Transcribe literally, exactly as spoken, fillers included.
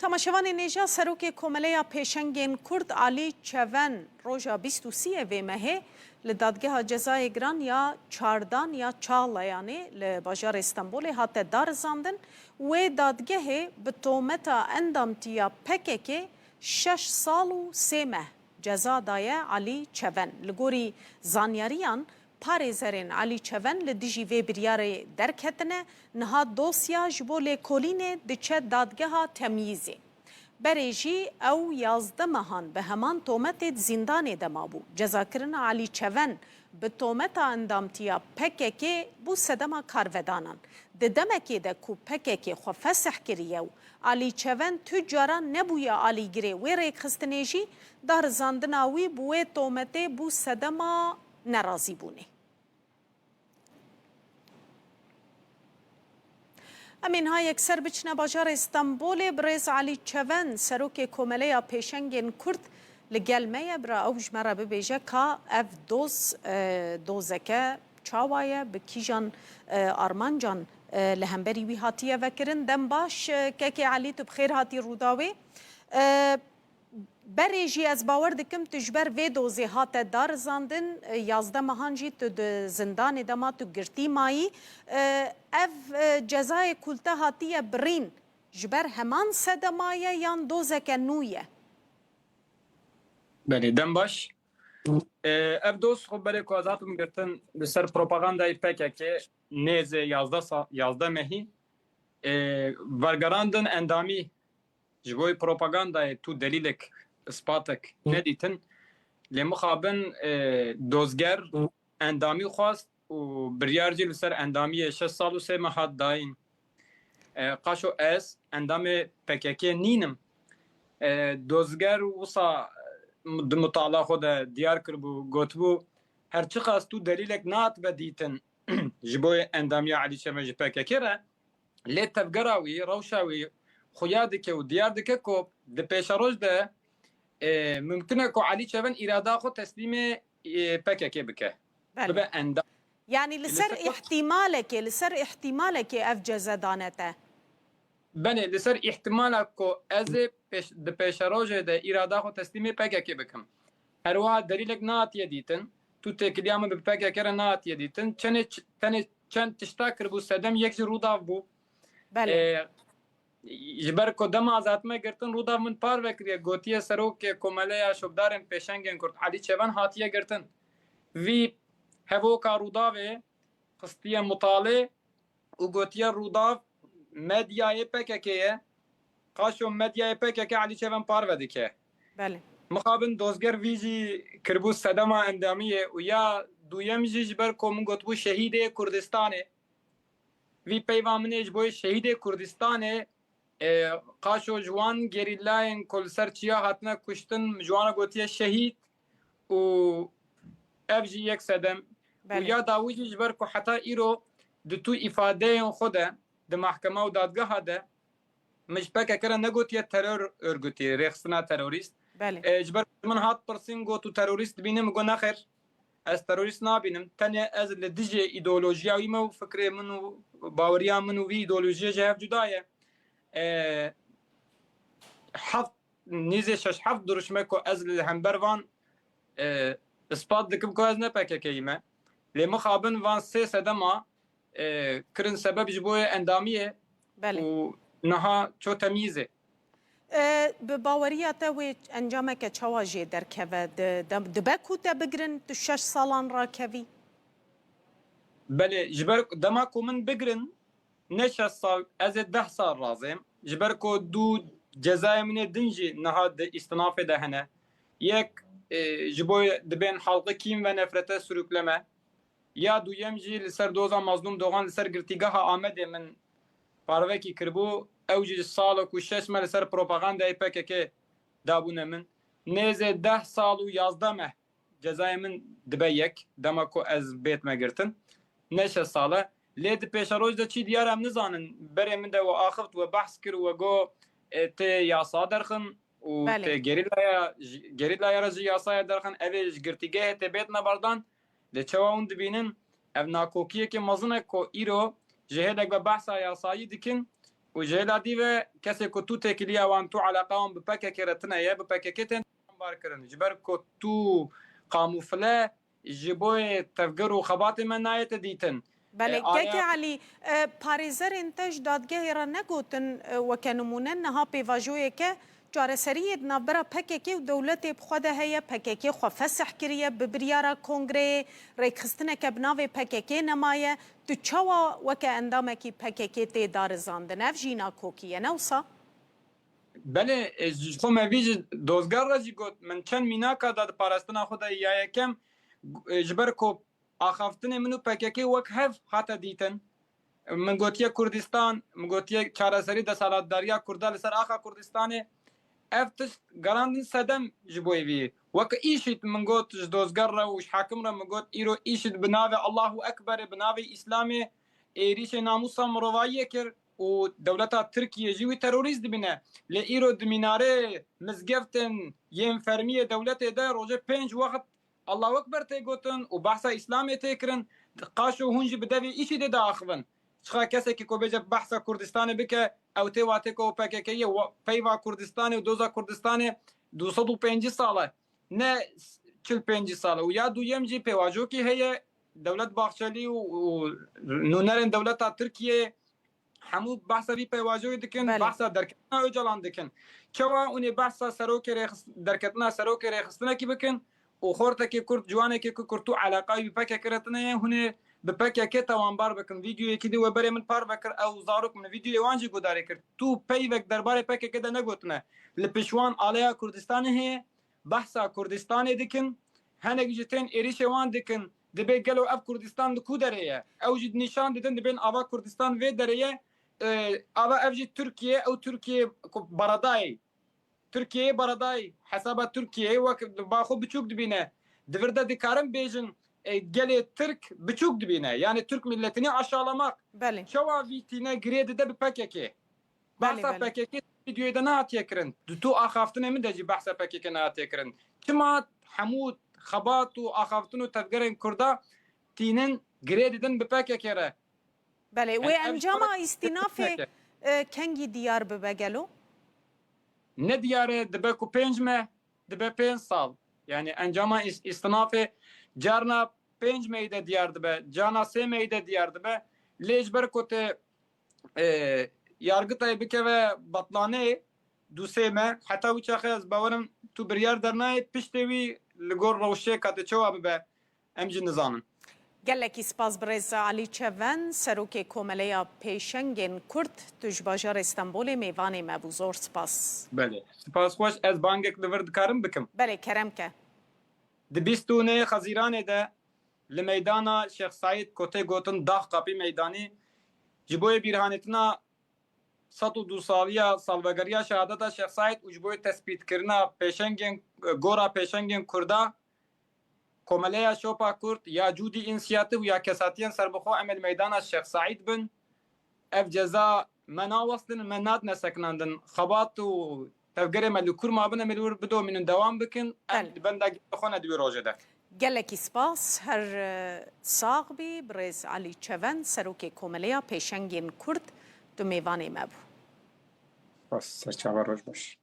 Temaşevanên hêja, Serokê Komeleya Pêşengên Kurd Alî Çeven roja bîst û sê vê mehê li Dadgeha Cezayê Giran ya Çardan ya Çağlayanê li bajarê Stenbolê hate darizandin. Wê dadgehê bi tometa endamtiya P K K şeş sal û sê meh ceza daye Alî Çeven. Li gorî zanyariyan, parêzerên Alî Çeven li dijî vê biryarê derketine, niha dosya ji bo lêkolînê diçe dadgeha temyîzê. Berê jî ew yazdeh mehan bi heman tometê di zîndanê de mabû. Cezakirina Alî Çeven bi tometa endamtiya P K K bû sedema karvedanan. Di demekê de ku P K K xwe fesih kiriye û Alî Çeven tu caran nebûye alîgirê wê rêkxistinê jî, darizandina wî bi wê tometê bû sedema nerazîbûnê. Em ê niha yekser biçine bajarê Stenbolê. Birêz Alî Çeven, Serokê Komeleya Pêşengên Kurd, li gel me ye. Bira ew ji me re bibêje ka ev doz, e, dozeke çawa ye, bi kîjan, e, armancan, e, li hemberî wî hatiye vekirin. Dem baş, e, Kekê Alî, tu bi xêr hatî Rûdawê. E, Berê jî ez bawer dikim tu ji ber vê dozê hate darizandin, e, yazdeh mehan jî tu di zindanê de ma, tu girtî mayî. E, ev, e, cezayê ku li te hatiye birîn ji ber heman sedema ye yan dozeke nû ye? Belê, dem baş. E, ev doz xwe berê ku ez hatim girtin li ser propagandayê P K K nêzê yazdeh sa-, yazdeh mehî, e, vergerandin endamî ji bo propagandayê tu delîlek, ispatek nedîtin. Lê mixabin, e, dozger endamî xwest û biryar jî li ser endamiyê şeş sal û sê meh hat dayîn. E, qaşo ez endamê P K K nînim. E, dozger wisa di mutala xwe de diyar kiribû, gotibû, her çiqas tu delîlek nehatbe dîtin ji bo endamiya Elî Çeven ji P K K re, lê tevgera wî, rewşa wî xuya dike û diyar dike ku di pêşeroj de, e, mumkin e ku Elî Çeven îrada xwe teslîmê, e, P K K bike. Belê. Bibe endam. Yanî li Li ser ser îhtîmalekê, li ser îhtîmalekê ev ceze dane te? Belê, li ser îhtîmala ku ez ê pêş-, di pêşerojê de îrada xwe teslîmê P K K bikim. Her wiha delîlek nehatiye dîtin, tu têkiliya min bi P K K re nehatiye dîtin, çenê ç-, tenê çend tişta kiribû, sedem yek jî Rûdaw bû. Belê. Ê, ji ber ku dema ez hatime girtin, Rûdaw min parve kiriye, gotiye Serokê Komeleya Şopdarên Pêşengên Kurd Elî Çeven hatiye girtin. Vî hevoka Rûdawê xistiye mutalê û gotiye Rûdaw medyayê P K K ye. Qaşo medyayê P K K Elî Çeven parve dike. Belê. Mixabin dozger vî jî kiribû sedema endamiyê û ya duyem jî ji ber ku min gotibû şehîdê Kurdistanê. Vî peyva min ê ji bo şehîdê Kurdistanê, e, qaşo ji wan gerîlayên ku li ser çiya hatine kuştin, ji wan re gotiye şehîd û ev jî yek sedem. Û Belê. Ya dawî jî ji ber ku heta îro di tu îfadeyên xwe de di mahkema û dadgeha de min ji P K K re negotiye teror örgütî, rêxistina terorîst. Belê. E, ji ber min hat pirsîn, got, tu terorîst dibînî? Min got, nexêr, ez terorîst nabînim. Tenê ez li dijî îdeolojiya wî me û fikrê min û baweriya min û vî îdeolojiyê ji hev cuda ye. E, heft, nîzê şeş heft duruşme ku ez li hember van, e, ispat dikim ku ez ne P K K yî me. Lê mixabin van sê sedema, e, kirin sebeb ji bo endamiyê Belê. Û niha ço temyîzê. E, bi baweriya te wê encameke çawa jê derkeve? Di-, de-, dibe ku te bigirin, tu şeş salan rakevî? Belê, ji ber dema ku min bigirin, ne şeş sal, ez ê deh sal razêm. Ji ber ku du cezayê min ê din jî niha di îstinafê de hene. Yek, e, ji bo dibên halkı kin ve nefrete sürükleme. Ya duyem jî li ser doza Mazlûm Dogan li ser girtîgeha Amedê min parvekî kiribû. Ew jî salek û şeş me li ser propagandayê P K K dabûne min. Nêzê deh sal û yazdeh meh cezayê min dibe yek, dema ku ez bêtme girtin. Ne şeş sal e. Lê di pêşeroj de çi diyar em nizanin. Berê min de we axift, we behs kir, we got, e, tê yasa derxin û Belê. Tê gerîlaya, ji-, gerîlaya re jî yasaya derxin, ev ê ji girtîgehê tê bêtine berdan. Lê çawa hûn dibînin, ev nakokiyeke mezin e ku îro ji hêlek ve behsa yasayî dikin, Û ji hêla dî ve kesê ku tu têkiliya wan, tu eleqa wan bi P K K re tune ye, bi P K K tên bar kirin. Ji ber ku tu kamûfle ji bo tevger û xebatê me nayête dîtin. Belê, E, kekê aya- Elî, e, parêzerên te ji dadgehê re negotin, e, weke nimûne niha pêvajoyeke çareseriyê di navbera P K K û dewletê bi xwe de heye, P K K xwe fesih kiriye, bi biryara kongreyê rêkxistineke bi navê P K K nemaye. Tu çawa weke endamekî P K K tê darizandin? Ev jî nakokî ye, ne wisa? Belê, e, ji xwe me vî ji dozger re jî got, min çend mînaka da di parastina xwe de. Ya yekem, e, ji ber ku axaftinê min û P K K wek hev hate dîtin. Min gotiye Kurdistan, min gotiye çareserî desthilatdariya Kurda li ser axa Kurdistanê. Ev tişt gerandin sedem ji bo vî. Wek îşîd min got ji dozger re û ji hakim re min got, îro îşîd bi navê Allahu Ekberê, bi navê Îslamê êrîşê namûsa mirovayiyê kir û dewleta Tirkiyê jî wî terorîst dibîne. Lê îro di mînarê mizgeftên yên fermiyê dewletê de rojê pênc wext Allahu Ekber tê gotin û behsa Îslamê tê kirin. Qaşo hûn jî bi devê îşîdê diaxivin. Çiqa kesekî ku bêje behsa Kurdistanê bike, ew tê watê ku P K K ye, wa-, peyva Kurdistanê û doza Kurdistanê du sed û pêncî sal e, ne çil pêncî sal e. Û ya duyem jî pêvajokî heye, Dewlet Bahçelî û, û nûnerên dewleta Tirkiyeyê hemû behsa vî pêvajoyê dikin, Belê. behsa derketina Ocalan dikin. Çawa hûn ê behsa serokê rêxist-, derketina serokê rêxistinekî bikin û xortekê Kurd, ciwanekê ku Kurd û eleqayî bi P K K re tune ye, hûn ê bi P K K tawanbar bikin. Vîdeoyekî dî we berê min parve kir, ew zarok min vîdeoyê wan jî guhdarî kir. Tu peyvek derbarê P K K de negotine. Li pişt wan aleya Kurdistanê heye, behsa Kurdistanê dikin, hinek jî tên êrîşê wan dikin, dibê gelo ev Kurdistan li ku derê ye? Ew jî nîşan didin, dibên ava Kurdistan vê derê ye, e, ava ev jî Tirkiye, ew Tirkiye ku baradayê, Tirkiyeyê baradayê, hesaba Tirkiyeyê wek ba xwe biçûk dibîne. Di vir de dikarin bêjin, e, gelê Tirk biçûk dibîne. Yani Tirk milletini aşağılamak. Belê. Çawa vî tîne girê dide bi P K K? Belê, Behsa belê. P K K vîdeoyê de nehatiye kirin. Di tu axaftinê min de jî behsa P K K nehatiye kirin. Çima hemû xebat û axaftin û tevgerên Kurda tînin girê didin bi P K K re? Belê, Yani wê ev encama jî îstînafê, P K K. e, kengî diyar bibe gelo? Ne diyar e, dibe ku pênc meh, dibe pênc sal. Yani encama îs-, îstinafê carna pênc mehî de diyar dibe, carna sê mehî de diyar dibe. Lê ji ber ku te, e, yargitayê bikeve batlaneyê du sê meh, heta wî çaxê ez bawerim tu biryar dernayê, piştê wî li gor rewşê ka te çawa bibe, em jî nizanin. Gelekî spas birêz Alî Çeven, serokê Komeleya Pêşengên Kurd, tu ji bajarê Stenbolê mêvanê me bû. Zor spas. Belê. Spas xweş, ez bangek li vir dikarim bikim? Belê, kerem ke. Di bîst û nehê Xezîranê de li meydana Şêx Seîd ku tê gotin Daxkapî Meydanî, ji bo yê bîrhanîtina sed û du saliya salvegeriya şehadeta Şêx Seîd û ji bo yê tespîtkirina pêşengên, gora pêşengên Kurda, Komeleya Şopa Kurd ya Cûdî Însiyatîf ya kesatiyên serbixwe em ê li meydana Şêx Seîd bin. Ev ceza me nawestin, me nadine sekinandin. Xebat û tevgerê me li kur mabin, em ê li wir bidomînin, dewam bikin. Em Belê. li benda xwe ne di wî rojê de. Gelekî spas, her, e, sax bî, birêz Alî Çeven, serokê Komeleya Pêşengên Kurd, tu mêvanê me bû. Spas, serçava, roj baş.